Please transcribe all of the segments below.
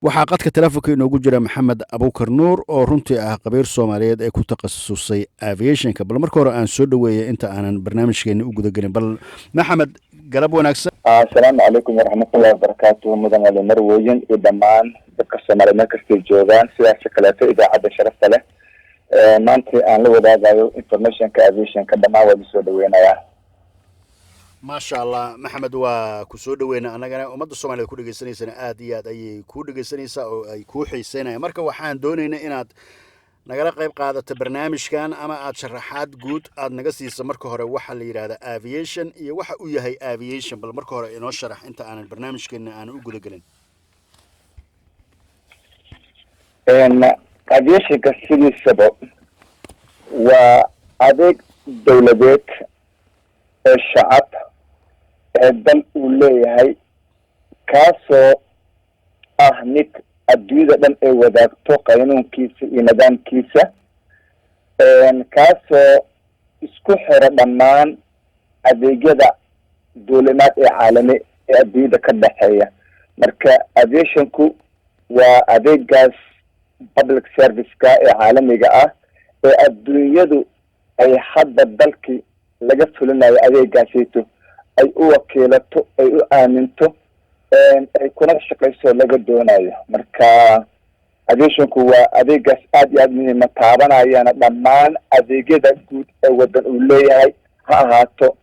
Waxaa qadka telefoonka inoogu jira Maxamed Abuukar Nuur, oo runtii ah khabiir Soomaaliyeed ee ku takhasusay aviationka. Bal marka hore aan soo dhaweeya inta aanan barnaamijkeeni u gudagelin. Bal Maxamed, galab wanaagsan. Asalaamu calaykum waraxmatullahi wabarakaatuhu, mudan ali, marwooyin iyo dhammaan dadka Soomaaliyeed meel kastay joogaan. Sidaas kaleeto idaacadda sharafta leh maanta aan la wadaagayo informationka aviationka, dhammaan waa soo dhaweynayaa. Maasha Allah, Maxamed, waa ku soo dhaweyna annagana. Ummadda Soomaaliyed ku dhegeysanaysana aad iyo aad ayay kuu dhegeysanaysaa oo ay kuu xiiseynayaan. Marka waxaan doonaynaa inaad nagala qayb qaadato barnaamijkan ama aad sharaxaad guud aad naga siiso. Marka hore, waxa la yidhahda aviation iyo waxa uu yahay aviation, bal marka hore inoo sharax inta aanan barnaamijkeena aanan u gudagelin. Aviationka sidiisaba waa adeeg dawladeed ee shacab ee dal uu leeyahay, kaasoo ah mid adduunyada dhan ay wadaagto qaynuunkiisa iyo nidaamkiisa, kaasoo isku xira dhammaan adeegyada duulimaad ee caalami ee adduunyada ka dhexeeya. Marka aviationku waa adeegaas public serviceka ee caalamiga ah ee adduunyadu ay hadda dalkii laga fulinayo adeegaasito ay u wakiilato, ay u aaminto, ay kuna shaqayso laga doonayo. Marka aviationku waa adeegaas aad iyo aad muhiima, taabanayana dhammaan adeegyada guud ee wadan uu leeyahay, ha ahaato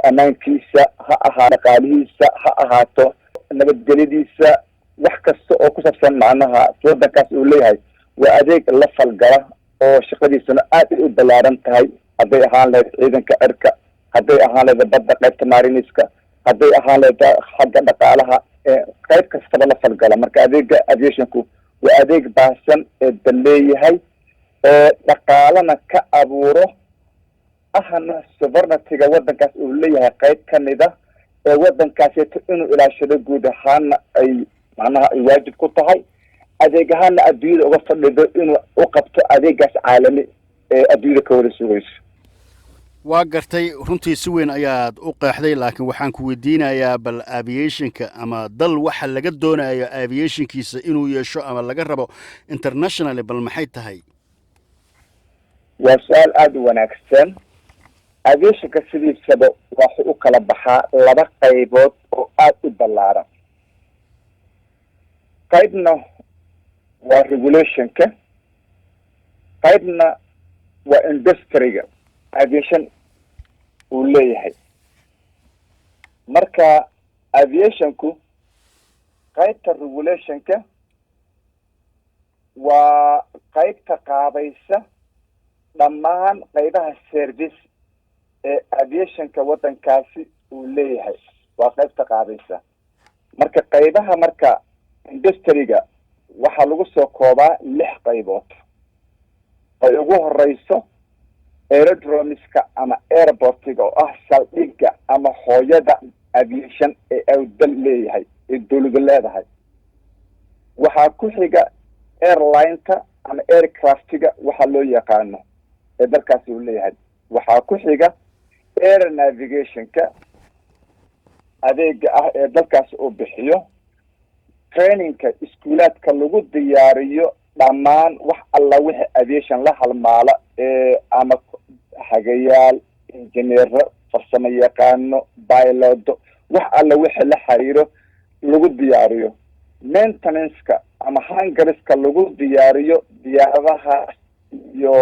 ammaankiisa, ha ahaato dhaqaalihiisa, ha ahaato nabadgelyadiisa, wax kasta oo ku saabsan macnaha wadankaas uu leeyahay. Waa adeeg la falgala oo shaqadiisuna aad ay u ballaaran tahay, hadday ahaan lahayd ciidanka cirka, hadday ahaan lahayd badda qaybta mariniska, hadday ahaan lahayd xagga dhaqaalaha, qayb kastaba la falgala. Marka adeega aviationku waa adeeg baahsan ee dal leeyahay ee dhaqaalana ka abuuro, ahna sovereigntyga waddankaas uu leeyahay qayb kamid a ee waddankaasito inuu ilaashado guud ahaana ay macnaha ay waajib ku tahay, adeeg ahaana adduunyada uga fadhido inuu u qabto adeegaas caalami ee adduunyada ka wada sugayso. Waa gartay, runtii si weyn ayaad u qeexday, laakiin waxaan ku weydiinayaa bal aviationka ama dal waxa laga doonayo aviationkiisa inuu yeesho ama laga rabo internationally, bal maxay tahay? Waa su-aal aada u wanaagsan. Aviationka sidiisaba waxuu u kala baxaa laba qaybood oo aada u ballaaran. Qaybna waa regulationka, qaybna waa industryga aviation uu leeyahay. Marka aviationku qaybta regulationka waa qaybta qaabaysa dhammaan qaybaha service ee aviationka waddankaasi uu leeyahay, waa qaybta qaabaysa. Marka qaybaha marka industryga waxaa lagu soo koobaa lix qaybood, ay ugu horeyso aerodromiska ama airportiga, oo ah saldhigga ama hooyada aviation ee uu dal leeyahay, ee dawladu leedahay. Waxaa ku xiga airlineka ama aircraftiga waxaa loo yaqaano ee dalkaasi uu leeyahay. Waxaa ku xiga air navigationka, adeega ah ee dalkaasi uu bixiyo, trainingka iskuulaadka lagu diyaariyo dhammaan wax alla wixii aviation la halmaala ee ama hagayaal, injineero, farsamo yaqaano, piloto, wax alla wixii la xiriiro lagu diyaariyo, maintenanceka ama hangariska lagu diyaariyo diyaaradaha iyo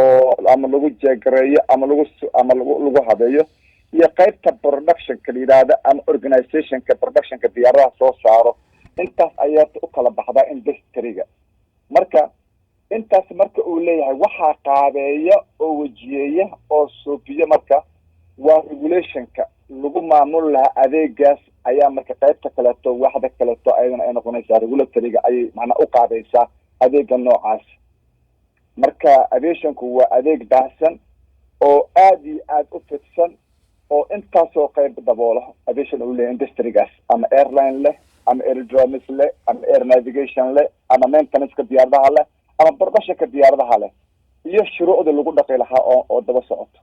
ama lagu jeegareeyo ama lagu ama lagu habeeyo, iyo qaybta productionka la yidhaahda ama organizationka productionka diyaaradaha soo saaro. Intaas ayaa u kala baxdaa industryga. Marka intaas marka uu leeyahay, waxaa qaabeeya oo wejiyeeya oo suubiyo marka waa regulationka lagu maamuli lahaa adeegaas ayaa. Marka qaybta kaleeto, waxda kaleeto ayadana ay noqonaysaa regulatoryga, ayay macnaa u qaabaysaa adeega noocaas. Marka aviationku waa adeeg baahsan oo aada iyo aada u fidsan oo intaasoo qayb daboolo aviation uu leeyahay industrygaas, ama airline leh, ama aerodromes leh, ama air navigation leh, ama maintenanceka diyaaradaha leh, ama productionka diyaaradaha leh, iyo shuruucda lagu dhaqi lahaa oo daba socoto.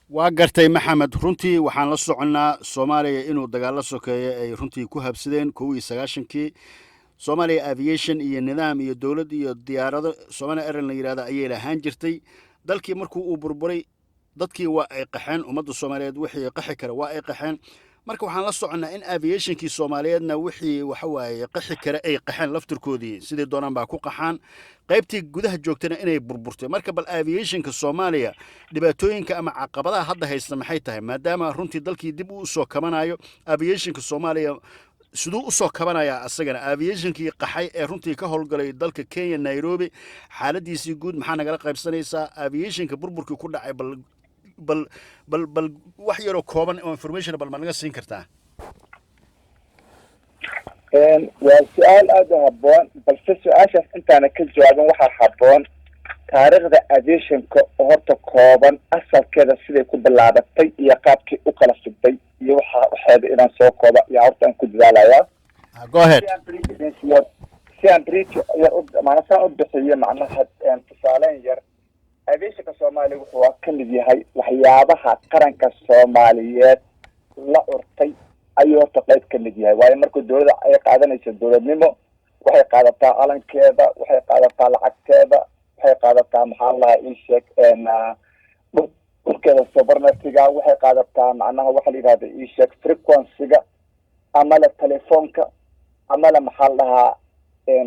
Waa gartay, Maxamed. Runtii waxaan la soconnaa Soomaaliya inuu dagaalo sokeeye ay runtii ku habsadeen 91-kii. Soomaaliya aviation iyo nidaam iyo dowlad iyo diyaarado Somalia Airline la yidhahda ayay lahaan jirtay. Dalkii markuu uu burburay, dadkii waa ay qaxeen. Ummadda Soomaaliyeed wixii qaxi kara waa ay qaxeen. Marka waxaan la soconnaa in aviationkii Soomaaliyeedna wixii waxa waaye qaxi kale ay qaxeen laftirkoodii, sidii doonaan baa ku qaxaan, qaybtii gudaha joogtana inay burburtay. Marka bal aviationka Soomaaliya dhibaatooyinka ama caqabadaha hadda haysta maxay tahay, maadaama runtii dalkii dib uu usoo kabanayo? Aviationka Soomaaliya siduu usoo kabanayaa asagana, aviationkii qaxay ee runtii ka howlgalay dalka Kenya, Nairobi, xaaladiisii guud maxaa nagala qaybsanaysaa? Aviationka burburkii ku dhacay, bal wax yaroo kooban oo information bal ma naga siin kartaa? Waa su-aal aada u habboon, balse su-aashaas intaana ka jawaabin, waxaa habboon taariikhda aviationka oo horta kooban, asalkeeda siday ku bilaabatay iyo qaabkii u kala figday iyo waxa waxeeda inaan soo kooba iyo horta aan ku dadaalayaa. Go ahead. Si aan brief yar macnaa saan u bixiyo, macnaha tusaaleyn yar, aviationka Soomaaliya wuxuu ka mid yahay waxyaabaha qaranka Soomaaliyeed la curtay ayuu horta qayb ka mid yahay. Waayo, markuu dowladda ay qaadanayso dowladnimo, waxay qaadataa calankeeda, waxay qaadataa lacagteeda, waxay qaadataa, maxaa lahaa, ii sheeg, dhulkeeda sovereigntyga, waxay qaadataa macnaha waxa la yidhahda, ii sheeg, frequencyga ama le telefoonka ama le maxaa la dhahaa,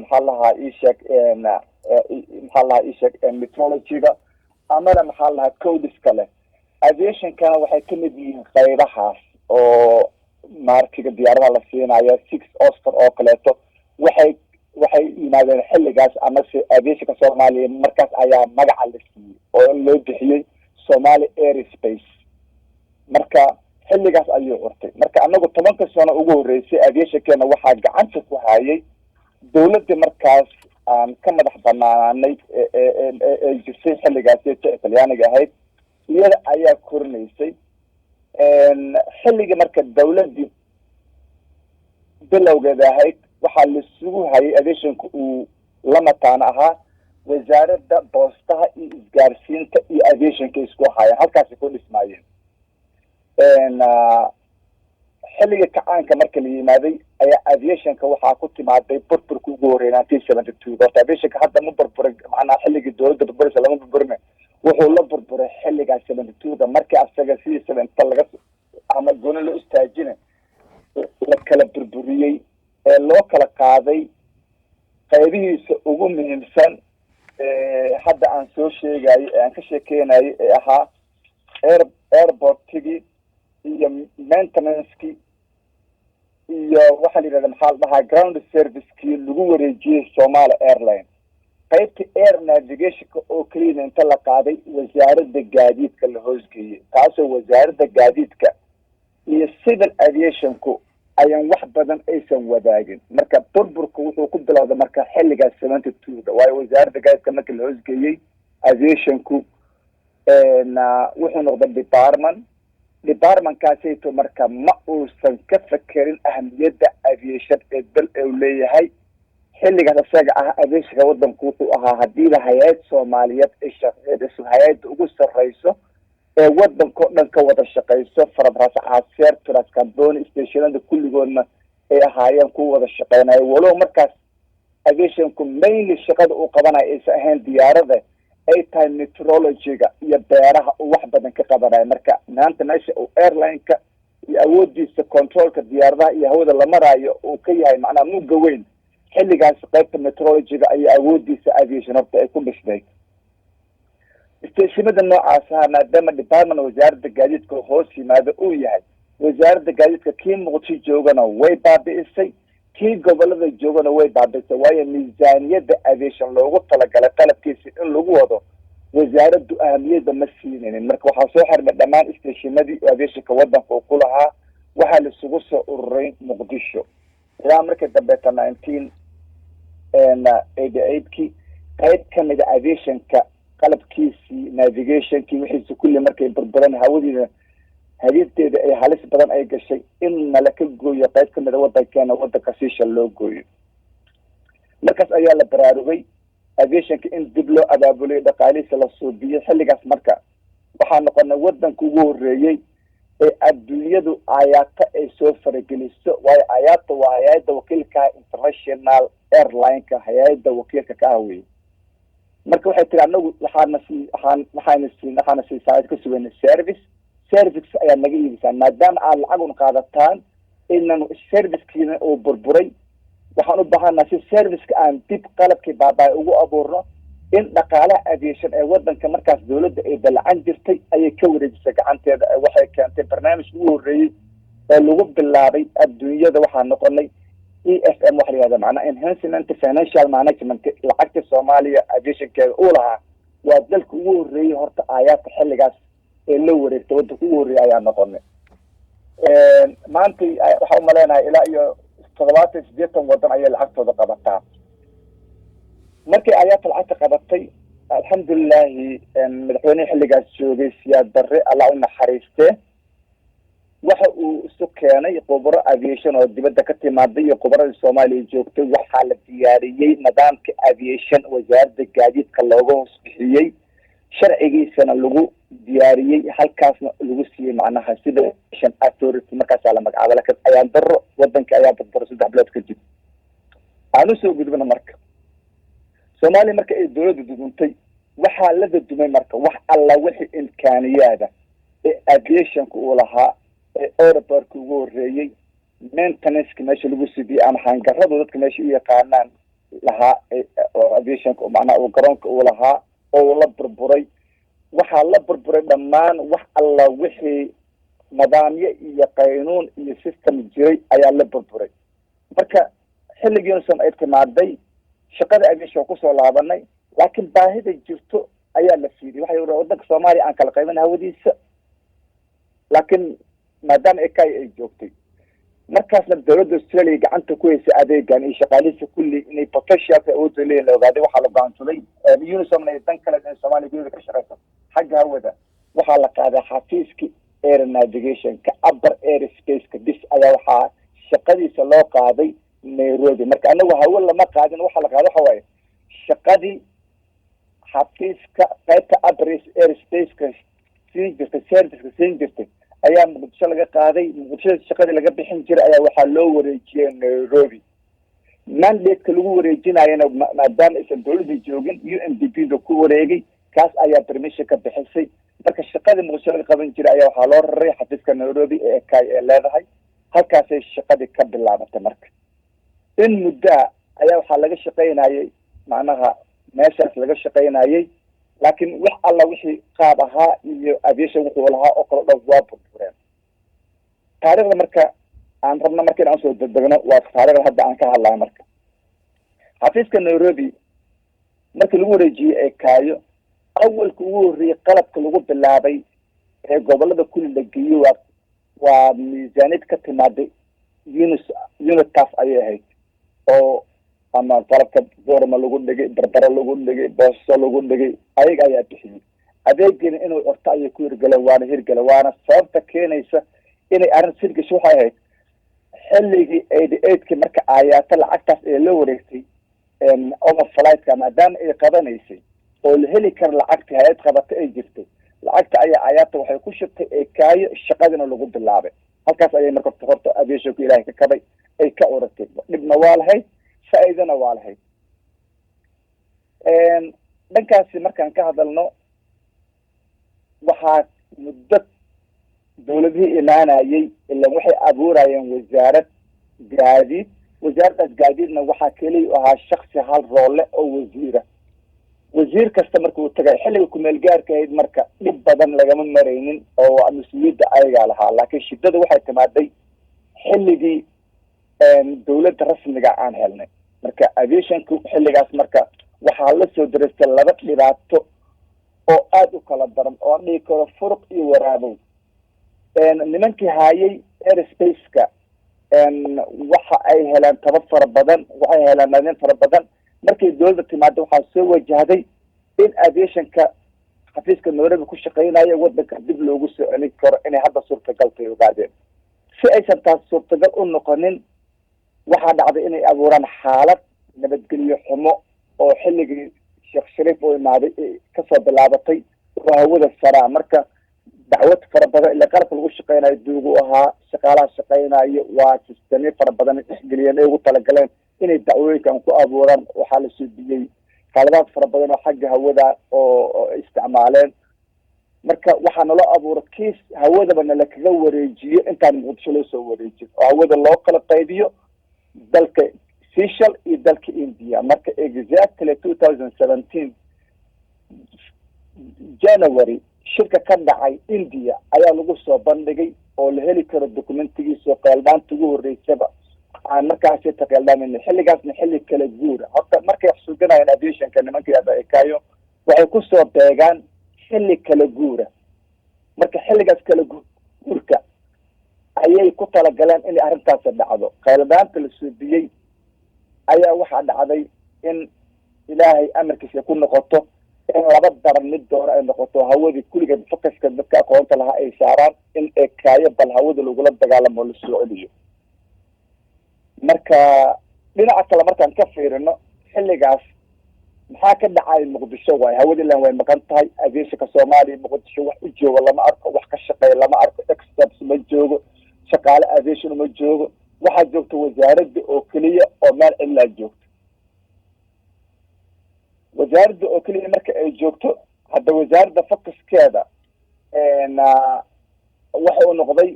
maxaa la dhahaa, ii sheeg, maxaa la dhahaa, ii sheeg, meteorologyga ama le maxaa la dhahaa, codeska leh. Aviationkana waxay kamid yihiin qaybahaas oo markiga diyaaradaha la siinayo, six Oscar oo kaleeto, waxay yimaadeen xilligaas, amase aviationka Soomaaliya markaas ayaa magaca la siiyey oo loo bixiyey Somali Airspace. Marka xilligaas ayuu curtay. Marka anagu 10ka sano ugu horreysay aviationkeena waxaa gacanta ku hayay dawladdii markaas aan ka madax banaanay ee jirtay xilligaas ee Talyaaniga ahayd, iyada ayaa korinaysay xilligii. Marka dawladdii bilowgeeda ahayd, waxaa laisugu hayay aviationka uu la mataano ahaa Wasaaradda Boostaha iyo Isgaarsiinta iyo aviationka isku haayeen, halkaasay ku dhismaayeen. Xilliga kacaanka marka la yimaaday ayaa aviationka waxaa ku timaaday burburka ugu horreeyay, 1972. Horta aviationka hadda ma burburay, macnaha xilligii dowladda burburaysa lama burburine, wuxuu la burburay xilligaa 72-ga, markii asaga sidiisaba inta laga ama gooni loo istaajina la kala burburiyey ee loo kala qaaday qaybihiisa ugu muhiimsan hadda aan soo sheegayo ee aan ka sheekeynayo, ee ahaa airportigii iyo maintenancekii iyo waxaa la yidhahda, maxaa la dhahaa, ground servicekii lagu wareejiyey Somali Airline. Qaybta air navigationka oo keliyana inta la qaaday Wasaaradda Gaadiidka la hoosgeeyey, taasoo Wasaaradda Gaadiidka iyo civil aviationku ayaan wax badan aysan wadaagin. Marka burburka wuxuu ku bilowday marka xilligaas 72-ga, waayo Wasaaradda Gaadiidka markii la hoosgeeyey aviationku wuxuu noqday department. Departmentkaasayto marka ma uusan ka fekerin ahamiyadda aviation ee dal uu leeyahay. Xilligaas isaga ah aviationka wadanku wuxuu ahaa, hadiiba hay-ad Soomaaliyeed ay shaqeynayso, hay-adda ugu sarreyso ee wadanka o dhan ka wada shaqeyso, from Ras Caseer to Ras Camboni, stationada kulligoodna ay ahaayeen kuwa wada shaqeynayo. Walow markaas aviationku mainly shaqada uu qabanayo aysan ahayn diyaarada, ay tahay meteorologyga iyo beeraha uu wax badan ka qabanayo. Marka maanta meesha uu airline-ka iyo awoodiisa controlka diyaaradaha iyo hawada la maraayo uu ka yahay macnaha mugga weyn, xilligaas qaybta meteorologyga iyo awoodiisa aviation horta ay ku dhisnayd. Stationada noocaas aha, maadaama department Wasaaradda Gaadiidka hoos yimaado uu yahay, Wasaaradda Gaadiidka kii Muqdisho joogana way baabi'isay, kii gobolada joogana way baabi'isay, waayo miisaaniyadda aviation loogu talagalay qalabkiisa in lagu wado wasaaraddu ahamiyadda ma siinaynin. Marka waxaa soo xirmay dhammaan stationadii aviationka wadanka uu ku lahaa, waxaa laisugu soo ururay Muqdisho. Ilaa markii dambeeta 1988-kii qayb kamida aviationka qalabkiisii, navigationkii, wixiisi kulli markay burburan, hawadiina hadiifteeda ay halis badan ay gashay, in nala ka gooyo qayb kamida wadankeena, wadanka siisha loo gooyo. Markaas ayaa la baraarugay aviationka in dib loo abaabuliyo, dhaqaalihiisa la suubiyo. Xilligaas marka waxaa noqonay wadanka ugu horreeyey. Ee adduunyadu IATA ay soo farageliso, waayo IATA waa hay-adda wakiilka international airline-ka, hay-adda wakiilka ka ah wey. Marka waxay tiri, anagu waxaana sii waxaan waxaana siin waxaana siisaa ka sugayna service, service ayaad naga iibisaan. Maadaama aad lacag un qaadataan inan servicekiina uu burburay, waxaan u baahanaa si serviceka aan dib qalabkii baaba'ay ugu abuurno in dhaqaalaha aviation ee wadanka markaas dawladda ay dalacan jirtay ayay ka wareejisay gacanteeda. Waxay keentay barnaamij ugu horreeyey ee lagu bilaabay adduunyada. Waxaa noqonay EFM waxa la yihahda, macnaa enhancement financial management. Lacagta Soomaaliya aviationkeeda uu lahaa waa dalka ugu horreeyey horta IATA xilligaas ee la wareegtay. Wadanka ugu horreeyay ayaa noqonay. Maanta waxaa umaleynahay ilaa iyo 70, 80 wadan ayay lacagtooda qabataa. Markii IATA lacagta qabatay, alxamdulilahi, madaxweynehi xilligaas joogay, Siyaad Barre, Allah u naxariistee, waxa uu isu keenay khubro aviation oo dibadda ka timaaday iyo khubradii Soomaaliya joogtay. Waxaa la diyaariyey nidaamka aviation, Wasaaradda Gaadiidka looga hoos bixiyey, sharcigiisana lagu diyaariyey, halkaasna lagu siiyey macnaha sida aviation authority markaasaa la magacaabay. Lakin ayaan daro, wadanka ayaa burburay 3 bilood kadib. Aan usoo gudbna marka Soomaaliya marka ay dawladda duduntay, waxaa la dadumay marka wax alla wixii imkaaniyaada ee aviationka uu lahaa, ee airportka ugu horreeyey, maintenanceka meesha lagu sidiyey ama hangaradu dadka meesha u yaqaanaan lahaa oo aviationka macnaha uu garoonka uu lahaa oo la burburay. Waxaa la burburay dhammaan wax alla wixii nidaamyo iyo qaynuun iyo system jiray ayaa la burburay. Marka xilligii UNOSOM ay timaaday, shaqada aviation kusoo laabanay, laakiin baahida jirto ayaa la fiiriyay. Waxay wadanka Soomaaliya aan kala qaybin hawadiisa, laakiin maadaama ICAO ay joogtay markaasna dawladda Australia gacanta ku haysay adeegan iyo shaqaalihiisa kulli inay potentialka awoodda leeyihin la ogaaday, waxaa la go'aansaday UNOSOMna ay dan kale inay Soomaaliya gudaheeda ka shaqeyso xagga hawada. Waxaa la qaaday xafiiskii air navigationka, upper air spaceka bis ayaa waxaa shaqadiisa loo qaaday Nairobi. Marka anagu hawo lama qaadin, waxaa la qaaday waxa waaye shaqadii xafiiska qaybta upper air spaceka siin jirtay, serviceka siin jirtay ayaa Muqdisho laga qaaday. Muqdisho shaqadii laga bixin jiray ayaa waxaa loo wareejiyey Nairobi. Mandate-ka lagu wareejinayana, maadaama aysan dawladda joogin, UNDP da ku wareegay, kaas ayaa permission ka bixisay. Marka shaqadii Muqdisho laga qaban jiray ayaa waxaa loo raray xafiiska Nairobi ee ICAO ee leedahay. Halkaasay shaqadii ka bilaabatay. Marka in muddaa ayaa waxaa laga shaqaynayay, macnaha meeshaas laga shaqaynayay, laakiin wax alla wixii qaab ahaa iyo aviation wuxuu lahaa oo kale dhan waa burbureen. Taariikhda marka aan rabno marka in aan soo degdegno waa taarikhda hadda aan ka hadlayo. Marka xafiiska Nairobi markii lagu wareejiyey ICAO, awalka ugu horreeyey qalabka lagu bilaabay ee gobolada kulli la geeyey waa miisaaniyad ka timaaday UNITAF ayay ahayd, oo ama qalabka Boorama lagu dhigay, Berbera lagu dhigay, Booso lagu dhigay, ayaga ayaa bixiyey. Adeegina inuu orto ayay ku hirgaleen, waana hirgale, waana sababta keenaysa inay arrin hirgasho. Waxay ahayd xilligii 88-kii marka IATA lacagtaas ee la wareegtay overflightka, maadaama ay qabanaysay oo la heli karo lacagta hay-ad qabata ay jirtay, lacagta ayaa IATA waxay ku shubtay ICAO, shaqadina lagu bilaabay. Halkaas ayay marka horta aviationku Ilaahay ka kabay, ay ka uratay. Dhibna waa lahayd, faa'iidana waa lahayd. Dhankaasi markaan ka hadalno, waxaa muddo dawladihii imaanayay ilan waxay abuurayeen wasaarad gaadiid. Wasaaraddaas gaadiidna waxaa keliya u ahaa shaksi hal roole oo wasiira. Wasiir kasta marka uu tagay xilliga kumeel gaarka ahayd, marka dhib badan lagama maraynin oo mas-uuliyadda ayagaa lahaa. Laakiin shidada waxay timaaday xilligii dawladda rasmiga aan helnay. Marka aviationku xilligaas marka waxaa la soo darastay laba dhibaato oo aada u kala daran, oo aan dhihi karo furuq iyo waraabow. Nimankii haayay airspace-ka waxa ay heleen taba fara badan, waxay heleen nadin fara badan. Markay dawladda timaado, waxaa soo wajahday in aviationka xafiiska Nairobi ku shaqeynayo wadanka dib loogu soo celin karo inay hadda suurtagal tay ogaadeen. Si aysan taas suurtagal u noqonin, waxaa dhacday inay abuuraan xaalad nabadgelyo xumo oo xilligii Sheekh Shariif uu imaaday kasoo bilaabatay oo hawada saraa. Marka Dacwad fara badan ila qalabka lagu shaqeynayo duugu ahaa, shaqaalaha shaqeynayo waa sistemyo fara badan ay dhexgeliyeen, ay ugu talagaleen inay dacwooyinkan ku abuuraan. Waxaa la suubiyey qaladaad fara badan oo xagga hawada oo isticmaaleen. Marka waxaa naloo abuura kiis hawadaba nala kaga wareejiyo intaan Muqdisho loo soo wareejin, oo hawada loo kala qaybiyo dalka Seychelles iyo dalka India. Marka exactly 2017 January shirka ka dhacay India ayaa lagu soo bandhigay, oo la heli karo documentigiisa oo qeeldhaanta ugu horreysaba aan markaasi taqeeldhaamayna. Xilligaasna xilli kala guura horta markay wax suganayaan aviationka nimanka yahda ICAO, waxay kusoo beegaan xilli kala guura. Marka xilligaas kala guurka ayay ku talagaleen inay arrintaasi dhacdo. Qayladhaanta la suubiyey ayaa waxaa dhacday in Ilaahay amarkiisa ku noqoto in laba daran mid dooro ay noqoto, hawadii kulligeed focuska dadka aqoonta lahaa ay saaraan in ekaayo bal hawada lagula dagaalamo, la soo celiyo. Marka dhinaca kale markaan ka fiirino, xilligaas maxaa ka dhacay Muqdisho? Waay hawada ilan way maqan tahay. Aviationka Soomaaliya Muqdisho wax u joogo lama arko, wax ka shaqeeya lama arko, experts ma joogo, shaqaale aviation ma joogo. Waxaa joogta wasaaradda oo keliya oo meel cidlaa joogto. Wasaaradda oo keliya marka ay joogto, hadda wasaaradda focuskeeda waxa uu noqday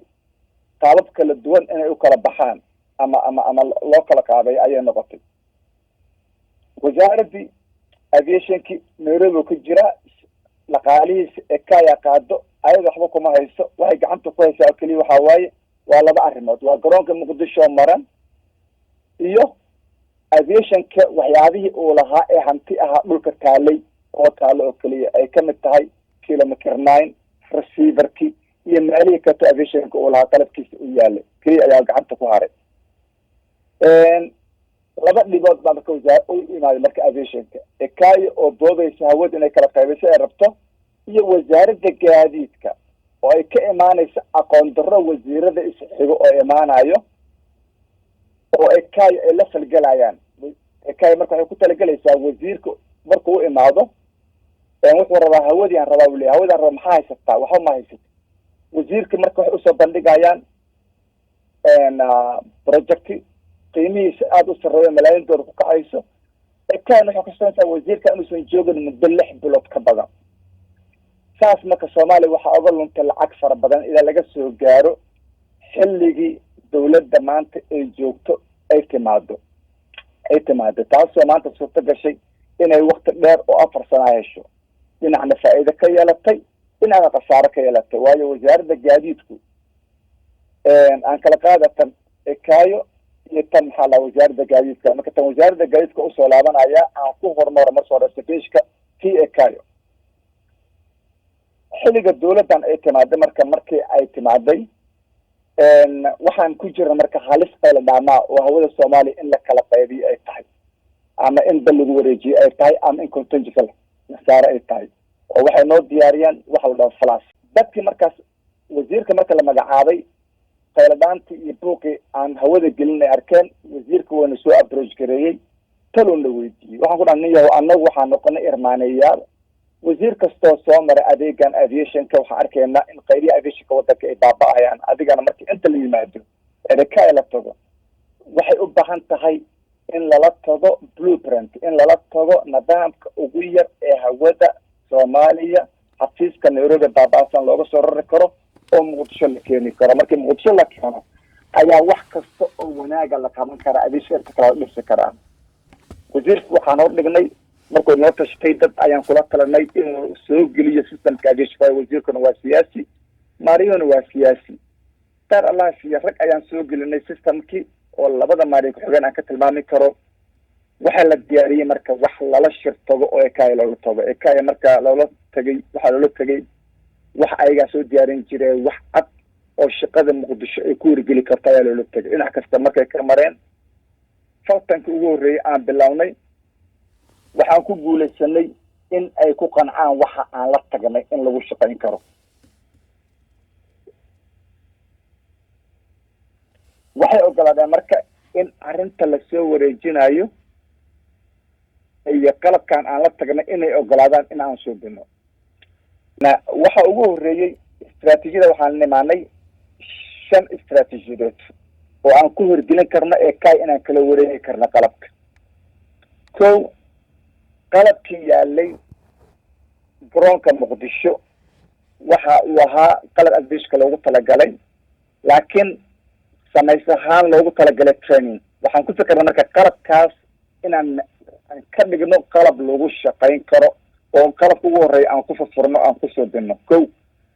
qaabab kala duwan inay u kala baxaan ama loo kala qaaday ayay noqotay. Wasaaraddii aviationki Nairobi ka jiraa, dhaqaalihiisa ekaya qaado, ayada waxba kuma hayso. Waxay gacanta ku haysaa oo keliya waxaa waaye waa laba arrimood: waa garoonka Muqdisho maran iyo aviationka waxyaabihii uu lahaa ee hanti ahaa dhulka taalay oo taalo oo keliya, ay kamid tahay kilometer 9 receiverki iyo meelihii kato aviationka uu lahaa qalabkiisa u yaalay keliya ayaa gacanta ku haray. Laba dhibood baa marka wasaar u imaaday marka aviationka: ICAO oo boobaysa hawada inay kala qaybayso ay rabto, iyo wasaaradda gaadiidka oo ay ka imaanayso aqoon darro wasiirada isxigo oo imaanayo oo ICAO ay la falgelayaan. ICAO marka waxay ku talagelaysaa wasiirka markuu u imaado wuxuu rabaa hawadii aan rabaa, uu leeyahay hawadii aan rabaa, maxaa haysataa? Waxba ma haysata. Wasiirka marka waxay usoo bandhigayaan projecti qiimihiisa aada u sarreeyo, malaayiin doolar ku kacayso. ICAO waxay kusanaysaa wasiirka inuusan joogin muddo 6 bilood ka badan. Saas marka Soomaaliya waxaa oga luntay lacag fara badan ilaa laga soo gaaro xilligii dawladda maanta ay joogto ay timaado, taasoo maanta suurto gashay inay wakti dheer oo 4 sana hesho, dhinacna faa'iido ka yeelatay, dhinacna khasaaro ka yeelatay. Waayo, wasaaradda gaadiidku aan kala qaada tan ICAO iyo tan maxaa laha wasaaradda gaadiidka. Marka tan wasaaradda gaadiidka usoo laabanaya, aan ku horumaro marka hore safishka t ICAO. Xilliga dawladdan ay timaaday, marka markii ay timaaday waxaan ku jirna marka halis qayla dhaamaa oo hawada Soomaaliya in la kala qaybiyo ay tahay, ama in dal lagu wareejiyo ay tahay, ama in contingency la saaro ay tahay, oo waxay noo diyaariyaan waxa la dhaho flas. Dadkii markaas wasiirka marka la magacaabay, qayladhaantii iyo buuqii aan hawada gelin ay arkeen, wasiirka waana soo approach gareeyey, talowna weydiiyey. Waxaan ku dhaha, nin yahow, annagu waxaan noqonay irmaaneyaal. Wasiir kastoo soo maray adeegan aviationka waxaan arkaynaa in qaybihi aviationka wadanka ay baaba-ayaan. Adigana marka inta la yimaado ereka la tago, waxay u baahan tahay in lala tago blueprint, in lala tago nidaamka ugu yar ee hawada Soomaaliya xafiiska Nairobi baaba-san looga soo rari karo oo Muqdisho la keeni karo. Markii Muqdisho la keeno ayaa wax kasta oo wanaaga la qaban karaa, aviationka kala dhisi karaa. Wasiirka waxaan hor dhignay markuu noo tashtay, dad ayaan kula talanay inuu soo geliyo systemka aviation. Wasiirkuna waa siyaasi, maariyona waa siyaasi. Daar Allah siiya, rag ayaan soo gelinay systemkii oo labada maariy ku-xigeen aan ka tilmaami karo. Waxaa la diyaariyey marka wax lala shir tago oo ICAO loola tago. ICAO marka loola tagay, waxaa loola tegay wax ayagaa soo diyaarin jiray, wax cad oo shaqada Muqdisho ay ku hirgeli karto ayaa loola tegay. Dhinac kasta markay ka mareen, faltanka ugu horreeyay aan bilownay, waxaan ku guulaysanay in ay ku qancaan waxa aan la tagnay in lagu shaqayn karo. Waxay ogolaadeen marka in arrinta lasoo wareejinayo iyo qalabkan aan la tagnay inay ogolaadaan in aan suubino. Waxa ugu horreeyey Istraatiijiyada waxaan nimaanay shan istraatiijiyadood oo aan ku horgelin karno ee kay inaan kala wareegi karno qalabka. Kow, qalabkii yaalay garoonka Muqdisho waxa uu ahaa qalab aviationka loogu talagalay, laakiin samays ahaan loogu talagalay training. Waxaan ku fikirnay marka qalabkaas inaan aan ka dhigno qalab lagu shaqayn karo, oo qalabka ugu horreeya aan ku furfurno, aan kusoo dino. Kow,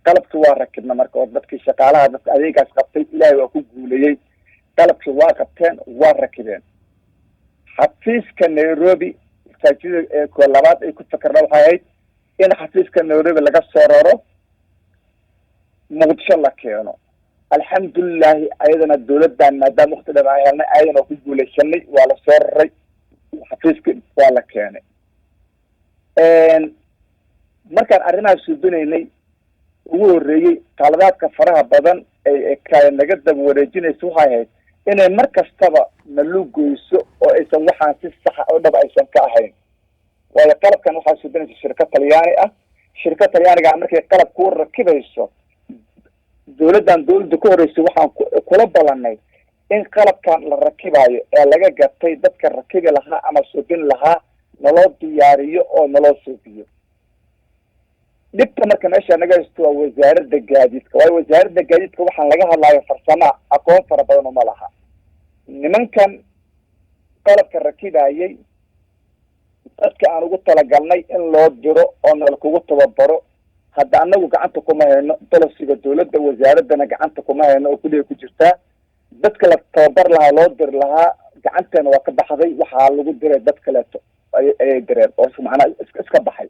qalabki waa rakibna marka, oo dadkii shaqaalaha, dadka adeegaas qabtay, Ilaahay waa ku guuleeyey, qalabkii waa qabteen, waa rakibeen. Xafiiska Nairobi, istaajiyada ee koo labaad ay ku fikirna waxay ahayd in xafiiska Nairobi laga soo raro, Muqdisho la keeno. Alxamdulilahi, ayadana dawladdan maadaama wakti dheer aan helnay, ayadana waa ku guuleysanay, waa la soo raray, xafiiski waa la keenay. Markaan arrimaha suubinaynay ugu horreeyey, qaladaadka faraha badan ee kaya naga daba wareejinaysa waxay ahayd inay mar kastaba nalu goyso oo aysan waxaan si saxa oo dhab aysan ka ahayn. Waayo, qalabkan waxaa suubinaysa shirkad Talyaani ah. Shirkad Talyaaniga markay qalab kuu rakibayso, dawladdan dawladda ka horreysay waxaan kula ballanay in qalabkan la rakibaayo ee laga gatay, dadka rakibi lahaa ama suubin lahaa naloo diyaariyo oo naloo suubiyo. Dhibta marka meesha naga haysto waa Wasaaradda Gaadiidka. Waayo, Wasaaradda Gaadiidka waxaan laga hadlayo farsamaa aqoon fara badan uma laha. Nimankan qalabka rakibayay, dadka aan ugu talagalnay in loo diro oo nala kugu tababaro, hadda anagu gacanta kuma hayno bolosiga dawladda, wasaaraddana gacanta kuma hayno oo kulliga ku jirtaa. Dadka la tababar lahaa, loo diri lahaa, gacanteena waa ka baxday. Waxaa lagu diray dad kaleeto ayay direen oo macnaha iska baxay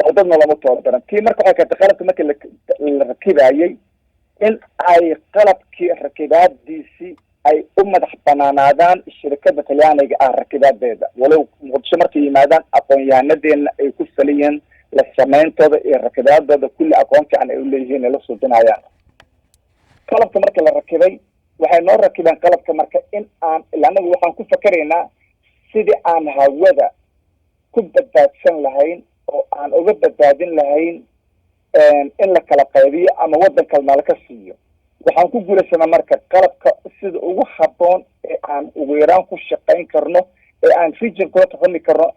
oo dadna lama tababaran. Tii marka waxay keentay qalabka markii la rakibayay in ay qalabkii rakibaadiisii ay u madax banaanaadaan shirkada Talyaaniga ah rakibaadeeda, walow Muqdisho markay yimaadaan aqoon-yahanadeena ay ku faliyiin la sameyntooda iyo rakibaadooda, kulli aqoon fiican ay uleeyihiin, ay la suubinayaan. Qalabka marka la rakibay, waxay noo rakibeen qalabka marka in aan ila anagu waxaan ku fakeraynaa sidii aan hawada ku badbaadsan lahayn oo aan uga badbaadin lahayn in la kala qaybiyo ama waddan kale nalaka siiyo. Waxaan ku guulaysanaa marka qalabka sida ugu habboon ee aan ugu yaraan ku shaqayn karno ee aan region kula tartami karno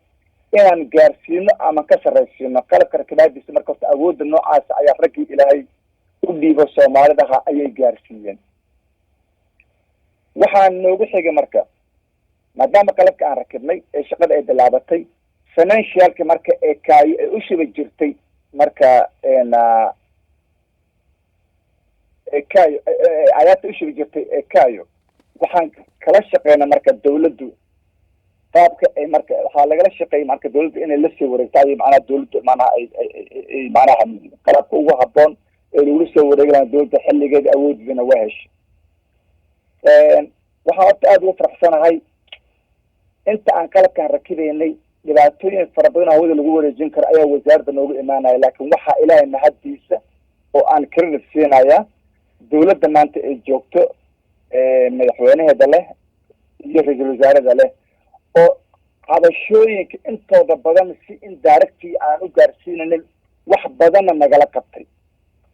inaan gaarsiino ama ka sarraysiino qalabka rakibaadiisa. Marka horta awoodda noocaasa ayaa raggii Ilaahay u dhiibo Soomaalidaha ayay gaarsiiyeen. Waxaa noogu xigay marka, maadaama qalabka aan rakibnay ee shaqada ay bilaabatay, financialka marka ee kaayo ay u shuba jirtay marka ekayo, ayaata u shubi jirtay ekayo, waxaan kala shaqeynaa marka dawladdu qaabka ay marka waxaa lagala shaqeeyay marka dawladdu inay lasoo wareegto ayay macnaha dawladdu macnaha ay macnaha qalabka ugu habboon ee lagula soo wareegi lahaa dawladda xilligeeda awooddiina waa heshay. Waxaan horta aada ugu faraxsanahay inta aan qalabkan rakibaynay, dhibaatooyin fara badan oo hawada lagu wareejin karo ayaa wasaaradda noogu imaanaya, laakiin waxaa Ilaahay mahaddiisa oo aan credit siinaya dawladda maanta ay joogto, madaxweynaheeda leh iyo ra-iisul wasaarada leh, oo cabashooyinka intooda badan si indirectly aan u gaarsiinanin wax badanna nagala qabtay.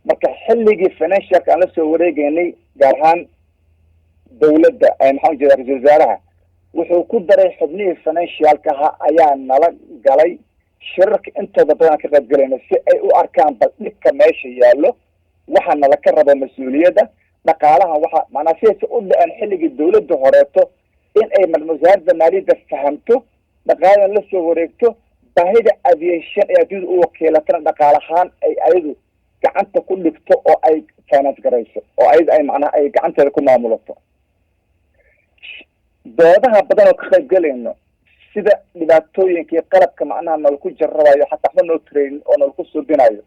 Marka xilligii financialka aan la soo wareegeynay, gaar ahaan dawladda, maxaan ujeeda ra-isul wasaaraha, wuxuu ku daray xubnihii financialka ahaa ayaa nala galay shirarka intooda badan aan ka qayb galayno, si ay u arkaan bal dhibka meesha yaallo, waxaa nala ka raba mas-uuliyadda dhaqaalaha. Waxa macnaa sidaysa u dhaceen xilligii dawladda horeeto in ay Wasaaradda Maaliyadda fahamto dhaqaaladan la soo wareegto, baahida aviation ee adduunyada u wakiilatana dhaqaalahaan ay ayadu gacanta ku dhigto oo ay finance garayso oo ayada ay macnaha ay gacanteeda ku maamulato. Doodaha badan oo ka qayb galayno, sida dhibaatooyinkii qalabka macnaha nalaku jarrabayo, xataa waxba noo taraynin oo nalaku suubinayo.